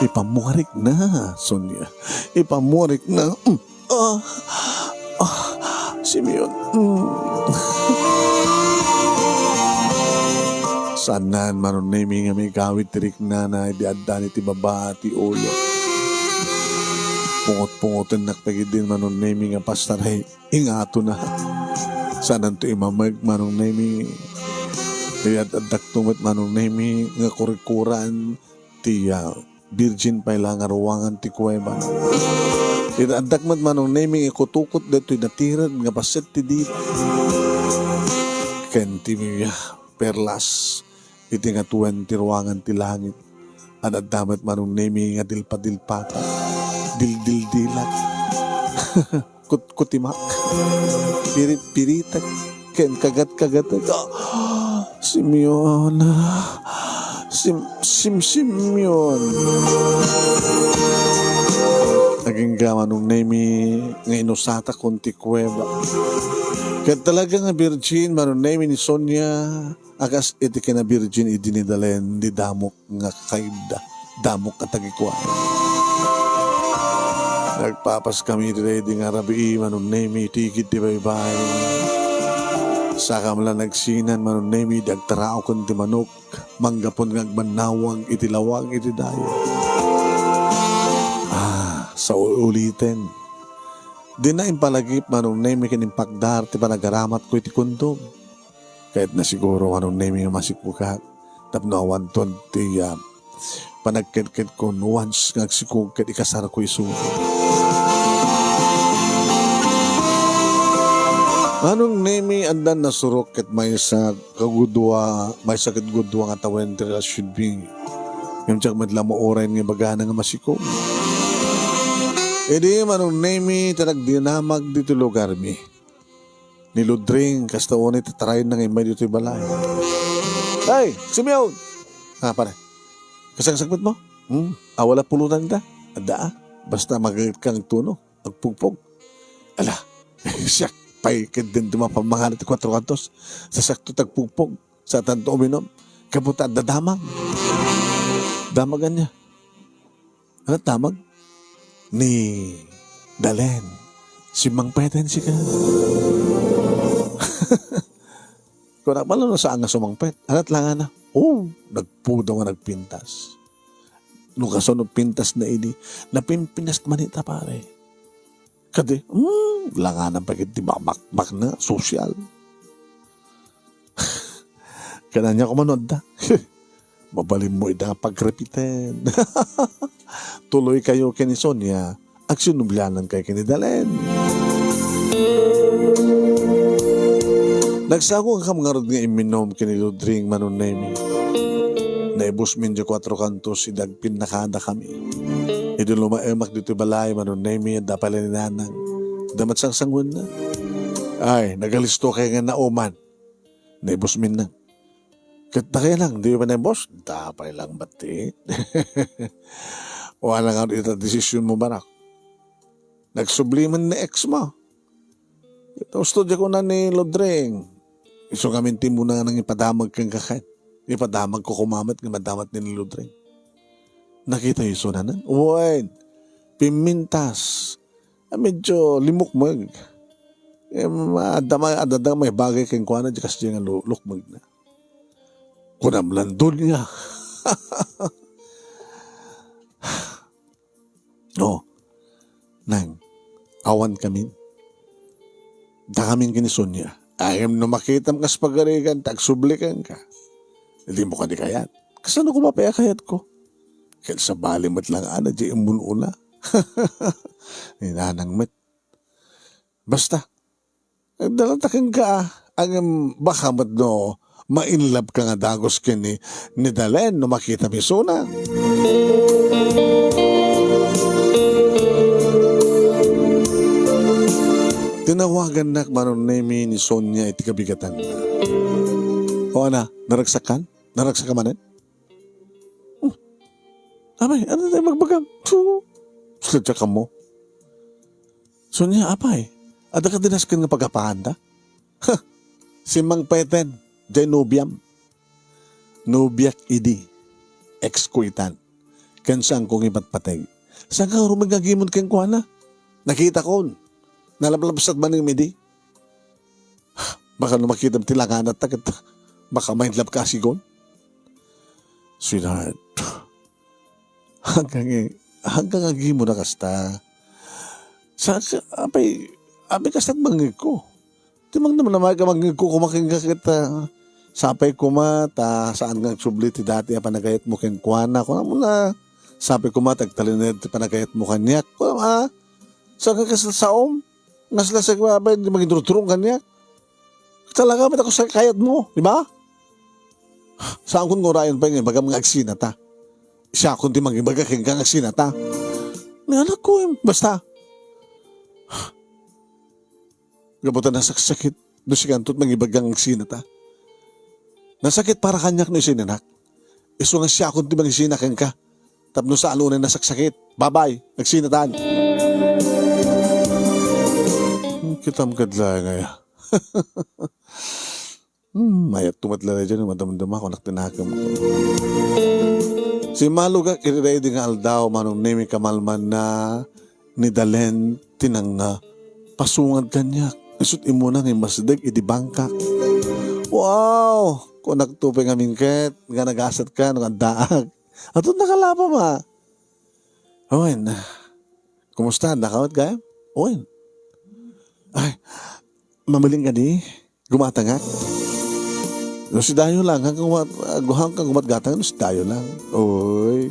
Ipammuarikna, Sonia. Ipammuarikna. Mm, ah. Ah, Simeon. Mm. Saannan, Manong Nemi, nga maigawid ti riknana idi addan iti baba ti ulo. Pungot-pungotennak pay ketdin, Manong Nemi, nga pastaray ingatona. Saananto imameg, Manong Nemi. Idi ad-addakto met, Manong Nemi, nga kurikuran ti, ah, Birgin pay la nga ruangan ti kuweba. Idi addak met, Manong Nemi, nga ikutukot daytoy natired nga bassit ti dita ken ti, ah, perlas iti ngatuen ti ruangan ti langit. Ad-adda met, Manong Nemi, nga dilpadilpatak, dildildilak, kutkutimak, piritpiritek, ken kagatkagetek. Ah, Simeon. Sim-, Sim-, Simeon. Agingga, Manong Nemi, nga inusatakon ti kuweba. Ket talaga nga birgin, Manong Nemi, ni Sonia, a kas iti kinabirgin idi ni Dalen, di damok nga kakaibda, damok a tagikuan. Nagpapaskami iti daydi nga rabii, Manong Nemi, iti igid ti baybay. Sakam la nagsinan, Manong Nemi, di agtaraoken ti manok, manggapon nga agbannawag iti lawag iti dayo. Ah, sa uuliten. Dina impalagip, Manong Nemi, ken impakdar ti panagaramatko iti kundom. Kayatna siguro, Manong Nemi, nga masikogak tapno awanton ti, ah, panagkedkedkon once nga agsikog ket ikasarko isu. Manong Nemi, addan nasurok ket maysa kagudua, maysa ket gudua nga tawen ti relasionmi. Ngem diak met la mauray nga ibagana nga masikog. Idi, Manong Nemi, ti nagdinamag ditoy lugarmi. Ni Ludring, kasta unay ti tarayna nga immay ditoy balay. Hey, Simeon! Ah, pare. Kasagsagpet mo? Hmm? Awala pulutan ta? Adda, ah. Basta magaget ka agtuno, agpugpog. Ala, siak pay ket din ti mapamangala ti kuatro kantos. Sasakto tagpugpog. Sa tanto uminom. Kabuta, dadamag. Damag ania? Ano damag? Ni Dalen. Simmangpeten sika. Kuna, pala no saan nga sumangpet? Anat lang ana. Oh, nagpudaw nga nagpintas. No kasano pintas na ini, napimpinas man ita, pare. Kadi, hmm, langanan pa iti mamakmak na, sosyal. Kananya ko man adda. Mabalin mo ida nga pagrepiten. Tuloy kayo ken ni Sonia, agsinublianan kayo ken ni Dalen. Nagsagongkam ngarud nga imminom ken ni Ludring, Manong Nemi. Naibusmin diay kuatro kantos idi agpinnakada kami. Idi lumaemak ditoy balay, Manong Nemi, adda pay la ni Nanang. Adda met sangsanguenna. Ay, nagalisto kay nga nauman. Naibusmin na. Ket dakay lang, di pa naibus? Adda pay lang bati. Wala nga ita desisyon mo, barak. Nagsubli man ni ex mo. Ito, gusto di ko na ni Ludring. Isu ngamin ti muna nga nangipadamag ken kakan. Ipadamag ko kumamet nga madamat ni Ludring. Nakita isu na nan? Wen, pimmintas. Ah, medyo limukmeg. Eh, ma-, adda ma-, adda, adda may bagay kenkuana, di kas di nga lu-, lukmeg na. Kunam lang dun nga. Oh, nang, awan kami. Dakamin ken ni Sonia. Ayam no makitam kas pagarigan, ta agsubli kenka. Di mo kadi kayat. Kasano ko mapayakayat ko? Ket sabali met lang ana, di imun-una. Ni Nanang met. Basta, nagdalata kenka, ah. Ngem baka met no, ma-in love ka nga dagus ken ni, ni Dalen no makita mi isuna. Tinawagannak Manong Nemi ni Sonia iti kabigatanna. O ana, naragsakan? Naragsak ka manen? Hmm. Apay, ano tayo magbagam? Su-, sila siya kamo. Sonia, apay, adda ka dinasken nga pagapaanda? Ha! Simmangpeten, jay nobiam. Nobiak idi, ex ko itan. Ken saan ko nga ipatpateg. Saan ka rumeng nga agimon kenkuana? Nakita kon. Nalablabsat man nga midi. Baka no makitam ti langanat ta ket baka ma-in love ka a sigon. Sweetheart, hanggang, hanggang agimon a kasta. Sa, sa, apay, apay kasta mangngegko. Ti mangdamdama ka mangngegko koma kenka ket, ah, sapay koma ta saan nga agsubli ti dati a panagayatmo kenkuana. Kunamon a, sapay koma ta agtalinaed ti panagayatmo kaniak. Kunam, ah, saan nga kasla saom? Nasla sa babay, di mangidurturong kaniak. Talaga, met ako sa kayatmo, di ba? Saankon nga urayon pay nga ibagam nga agsinata. Siakon ti mangibaga kenka nga agsinata. Nga anak ko, em, basta. Gapu ta nasaksakit no sikanto ti mangibaga nga agsinata. Nasakit para kaniak no isinanak. Isu nga siakon ti mangisina kenka. Tapno saan unay nasaksakit. Babay, agsinatan. Hmm, kitam kadla nga ya. Hmm, mayat tumat la dyan, madamdama ko, anak, tinakem. Simmalog ak iti daydi nga aldaw, Manong Nemi, kamalman na ni Dalen ti nang, ah, pasungad kaniak. Isut' immuna nga immasdek iti bangkak. Wow! Kunak to pay ngamin ket, nga nagasatka, no addaak. Aton nakalapa ma. Awen, kumusta? Adda ka met gayam? Awen. Ay, mabalin kadi? Gumatangak? No si Dayo lang, hanggang gumat-, hanggang gumatgatang, no si Dayo lang. Uy.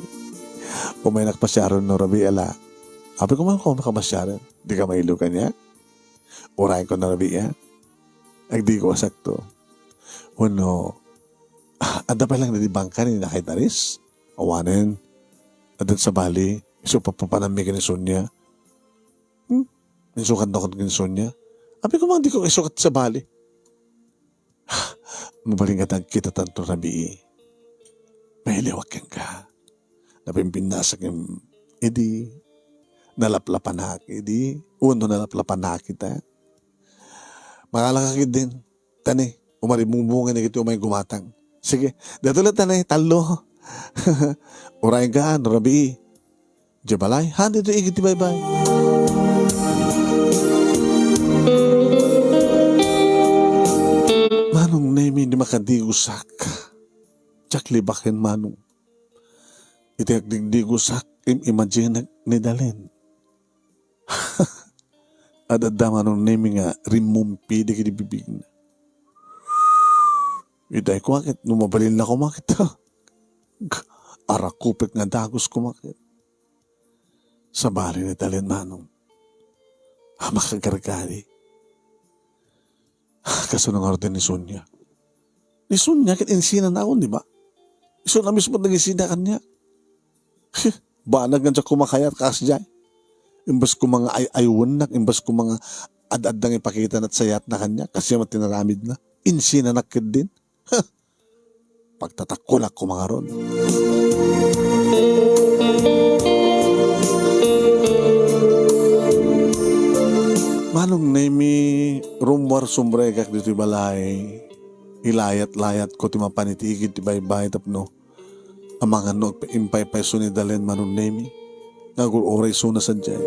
Umaynak pasiaren no rabii, ala. Apay ko man ko makapasiaren. Di ka mailukan niya? Urayen ko na rabii, ya. Agdi ko asakto. Wenno, adda pay lang di bangka ni Nakay Daris? Awanen. Adda sabali. Isu papapanammi ken ni Sonia. Hmm? Insukat na ken ni Sonia. Apay ko man di ko isukat sabali. Mabalin nga agkitatanto rabii. Mailiwak kenka. Napimpinnasak im-, idi. Nalaplapanak idi. Uno nalaplapanak ita. Makalaka ketdin. Tani, umaribumbungay na kiti umay gumatang. Sige, dito lang tani, tallo. Uray ka, no rabii. Diay balay, han dito igid ti baybay. Manong Nemi, di makadigosak. Diak libaken, Manong. Iti agdigdigosak, im-imaginak ni Dalen. Ad-adda Manong Nemi nga rimmumpi dagiti bibigna. Itay koma ket, no mabalin la koma ket, arakupek nga dagus koma ket. Sabali ni Dalen, Manong. A, makagargari. Kasano ngarud ni Sonia? Ni Sonia ket insinanakon, di ba? Isuna mismo nangisina kaniak. Banag nga diak koma kayat kas diay. Imbes koma nga ay-aywennak, imbes koma nga ad-adda nga ipakitana ti sayatna kaniak, kas diay met ti naramidna. Insinanak ketdin. Huh! Pagtatakkolak koma ngarud. Manong Nemi, rummuar sumrekak ditoy balay. Ilayat-layatko ti mapan iti igid ti baybay tapno amangan no agpa-, impaypayso ni Dalen, Manong Nemi, nga agur-uray isuna sadiay.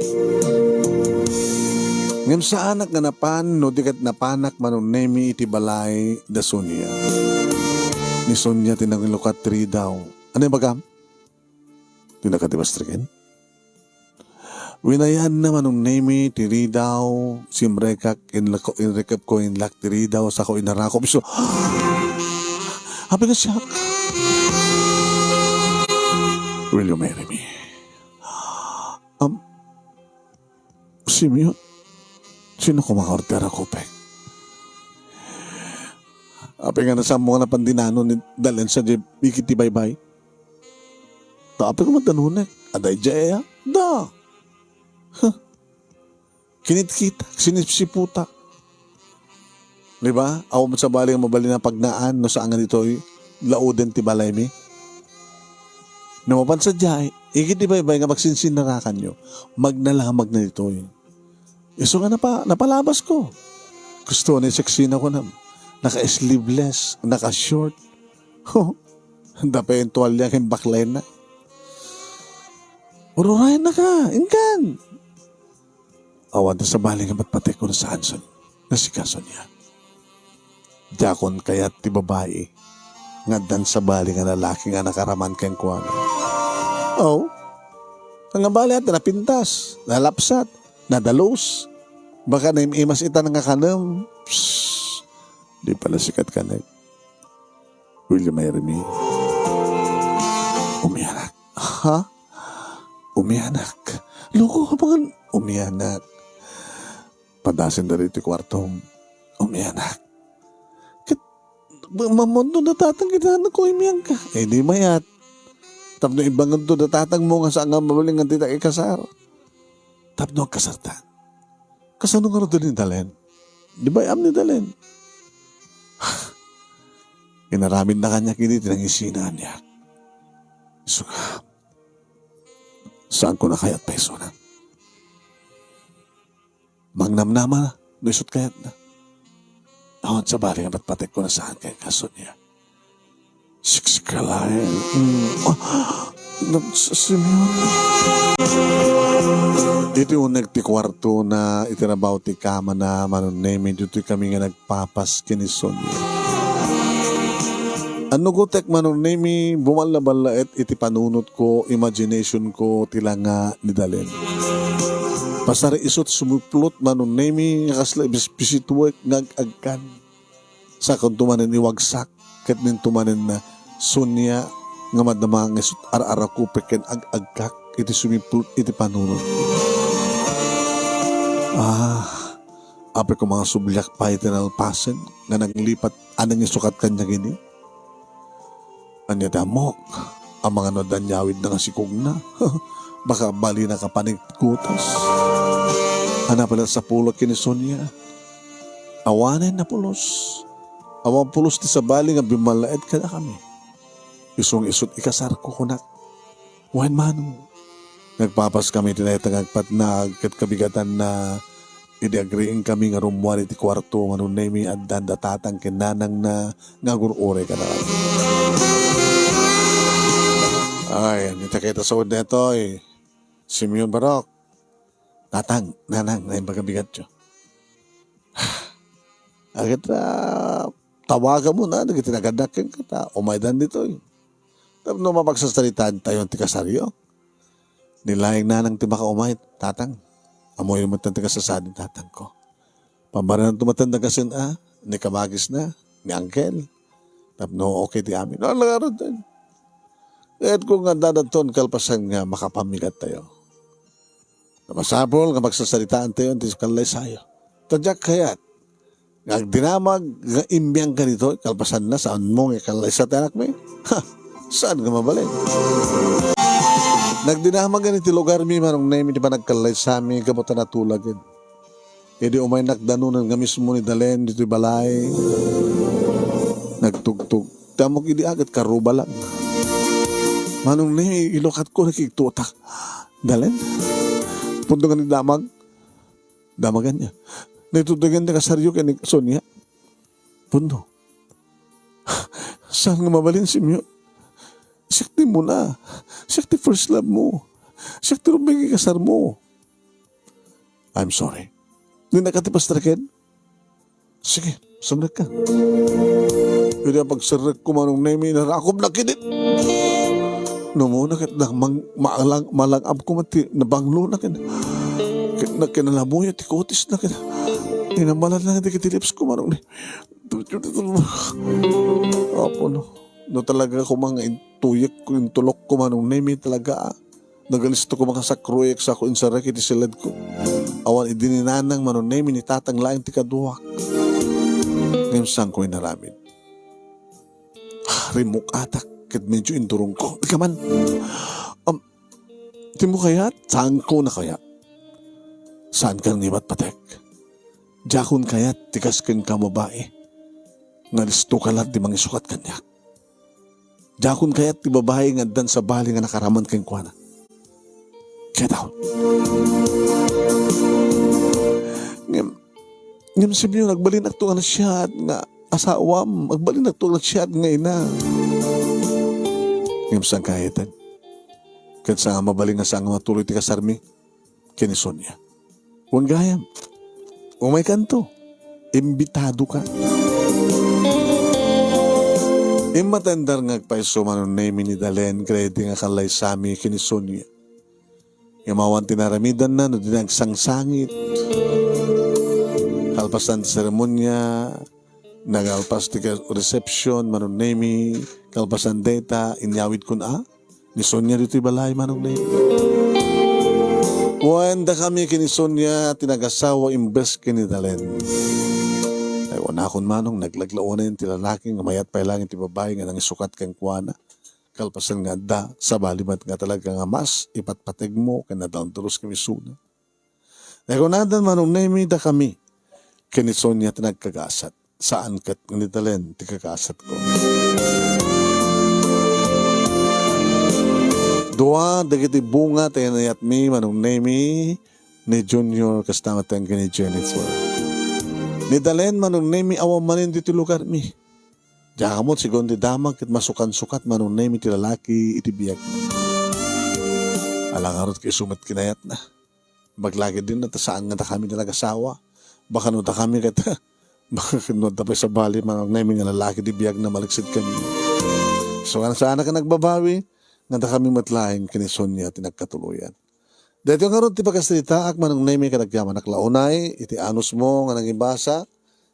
Ngem saanak nga napan no di ket napanak, Manong Nemi, iti balay da Sonia. Ni Sonia ti nangilukat ti ridaw. Ania ibagam? Ti nakadibastriken? Winayanna, Manong Nemi, ti ridaw, simrekak, inlako-, inrikepko, inlak ti ridaw, sako inarakop. So, apay nga siak? Will you marry me? Am, Simeon, sino koma nga order a kupek? Apay nga nasammo nga napan dinano ni Dalen sadiay igid ti baybay? Ta apay koma danunek? Adda idiay aya? Da! Huh. Kinitkitak, sinipsiputak. Di ba? Awan met sabali nga mabalin a pagnaan no saan nga ditoy lauden ti balaymi. No mapan sadiay, igid ti baybay nga pagsinsinarakanyo, magnalamagna ditoy. Isu nga napa-, napalabasko. Gusto ni sexina kunam. Naka-sleeveless, naka-short. Dapay ang tuwalya ken baklay na. Ururayan na ka, ingkan. Awan ta sabali nga patpatek ko na saan son. Nasikaso niya. Diakon kayat ti babai. nga addan sabali nga lalaki nga nakaraman kenkuana. Oh, nga bali at napintas, nalapsat, nadalus, baka naim-imas ita nga kanem. Psst, di pala sikat kanek. William Irene. Umianak. Ha? Umianak. Loko, abangan. Umianak. Padasen da ditoy kuartom. Umianak. Ket, ma-, mamunto da tatang iti anak ko, imian ka. Eh, di mayat. Tapno ibangan to da tatang mo nga saan nga mabalin nga dita ikasar. Tapno agkasartan. Kasano nga rudin ni Dalen? Di ba am ni Dalen? Inaramid na kanya kini ti nangisina niya. Isu nga, saan ko na kayat paisunan? Mangnamnama no isut kayatna. Awan sabali nga patpatek ko na saan kay kaso niya. Siksika laeng. Mm. Ah, nag-, Simeon. Iti uneg ti kuarto na, iti rabaw ti kama na, Manong Nemi, ditoy kami nga nagpapas ken ni Sonia. Annugotek, Manong Nemi, bumalla-ballaet iti panunot ko, imagination ko, ti langa ni Dalen. Pasar isut sumiplot, Manong Nemi, nga kasla bis-, bisituek nga ag-agkan. Sakonto manen iwagsak, ket ninto manen na Sonia nga madama nga isut ar-arakupek ken ag-agkak iti sumiplot iti panunot. Ah, apay ko, mga subliak pay ti nalpasen nga naglipat a nangisukat kaniak idi. Ania ti ammok? Amangan no adda nyawidna nga sikogna. Baka balina ka panigkutas. Ana pala sapulak ken ni Sonia. Awanen napulos. Awan pulos ti sabali nga bimmallaed kadakami. Isung isut ikasarko, kunak. Wen, Manong. Nagpapas kami ti dayta nga agpatnag ket kabigatan na idi agriing kami nga rummuar iti kuarto, Manong Nemi, addan da tatang ken nanangna nga agur-uray kadakami. Ay, ania ti kayat a sawen daytoy? Simeon Barok. Tatang, nanang, naimbag a bigatyo. Agit, ah, tawagamon dagiti nagannak kenka ta umaydan ditoy. Tapno mapagsasalitaentayon ti kasaryo. Ni laeng nanang ti makaumay, tatang. Ammoyo met ti kasasadi, tatangko. Pambarananto met dagsen a, ni kamagisna, ni angkel. Tapno okay ti amin. No, nagarutan. Kayatko nga dadagton kalpasan nga makapamigattayo. Masapul nga magsasaritaantayo ti kallaysayo. Ta diak kayat nga agdinamag nga imbiangka ditoy, kalpasanna, saanmo nga ikallaysa ti anakmi? Ha! Saan nga mabalin? Nagdinamag iti lugarmi, Manong Nemi, ti panagkallaysami gapu ta natulagen. Idi umaynak danunan nga mismo ni Dalen ditoy balay, nagtugtog. Ti ammok idi aget karuba lang. Manong Nemi, ilukatko, nakigtutak. Dalen? Punto nga ni damag. Damagan niya. Naitutugan ti kasaryo ken ni Sonia. Punto. Saan nga mabalin, Simeon? Siak ti muna. Siak ti first love mo. Siak ti rumbeng ikasar mo. I'm sorry. Di na ka ti pastreken? Sige, sumrek ka. Idi a pagserrek ko, Manong Nemi, narakop na kinit. Numuna ket nang-, mang-, maalang-, malangab ko man ti nabanglo na ken. Ket nakinalabuyo ti kutis na ken. Inamalan na ket ti lips ko, Manong Nemi. Apo no. No talaga ko mang intuyek ko, intulok ko, Manong Nemi, talaga, ah. Nagalisto ko makasakruyek sa ko insarek iti siledko. Awan idi ni nanang, Manong Nemi, ni tatang laeng ti kaduak. Ngem saanko inaramid. Rimmukatak ket medyo indurongko. Di ka man. Um, di mo kayat? Saanko na kayat? Saan ka ngibat patek? Diakon kayat ti kas kenka babai. Nalisto ka laeng ti mangisukat kaniak. Diakon kayat ti babai nga addan sabali nga nakaraman kenkuana. Get out. Ngem, ngem, Simeon, agbalinak to nga nasiat nga asawam. Agbalinak to nga nasiat nga ina. Ngem saan kayat? Ket saan nga mabalin nga saan nga matuloy ti kasarmi ken ni Sonia. Wen gayam, umaykanto. Imbitado ka. Immatender nga agpayso Manong Nemi ni Dalen kadagiti nga kallaysami ken ni Sonia. Ngem awan ti naaramidanna no di nagsangsangit. Kalpasan ti seremonia, nagalpas ti ka-, reception, Manong Nemi, kalpasan dayta, inyawidkon a, ni Sonia ditoy balay, Manong Nemi. Wen, dakami ken ni Sonia ti nagasawa imbes ken ni Dalen. Ay, unakon, Manong, naglaglaonen ti lalaki nga mayat pay laeng ti babai nga nangisukat kenkuana. Kalpasan nga adda, sabali met nga talaga nga mas ipatpategmo ken nadaldalos kami isuna. Nakunadan, Manong Nemi, dakami ken ni Sonia ti nagkagasat. Saan ket nga ni Dalen ti kagasatko. Dua dagiti bunga ti inayatmi, Manong Nemi, ni Junior kasta met ken ni Jennifer. Ni Dalen, Manong Nemi, awan manen ditoy lugarmi. Diak ammo sigun ti damag ket masukansukat, Manong Nemi, ti lalaki iti biagna. Ala ngarud ket isu met kinayatna. Baglagidinna ta saan nga dakami ti nagasawa. Baka no dakami ket, baka ket no adda pay sabali, Manong Nemi, nga lalaki ti biagna maleksid kaniak. So, nga saan a nagbabawi, nga dakami met laeng ken ni Sonia ti nagkatuloyan. Daytoy ngarud ti pakasaritaak, Manong Nemi, kadagiti amannak la unay, iti anusmo nga nangibasa,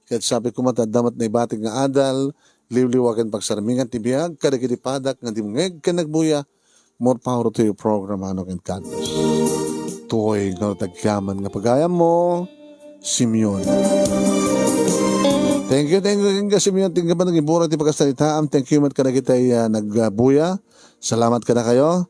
ket sapay koma ta adda met naibatik nga adal, liwliwa ken pagsarmingan ti biag, kadagiti padak nga dimngeg ken nagbuya, more power to your program, Manong, and God bless. Toy nga tagyaman nga pagayammo, Simeon. Thank you, thank you, thank you, Simeon. Thank you pa nagibura ti pakasaritaam. Thank you met kadagiti, ah, nagbuya. Salamat kadakayo.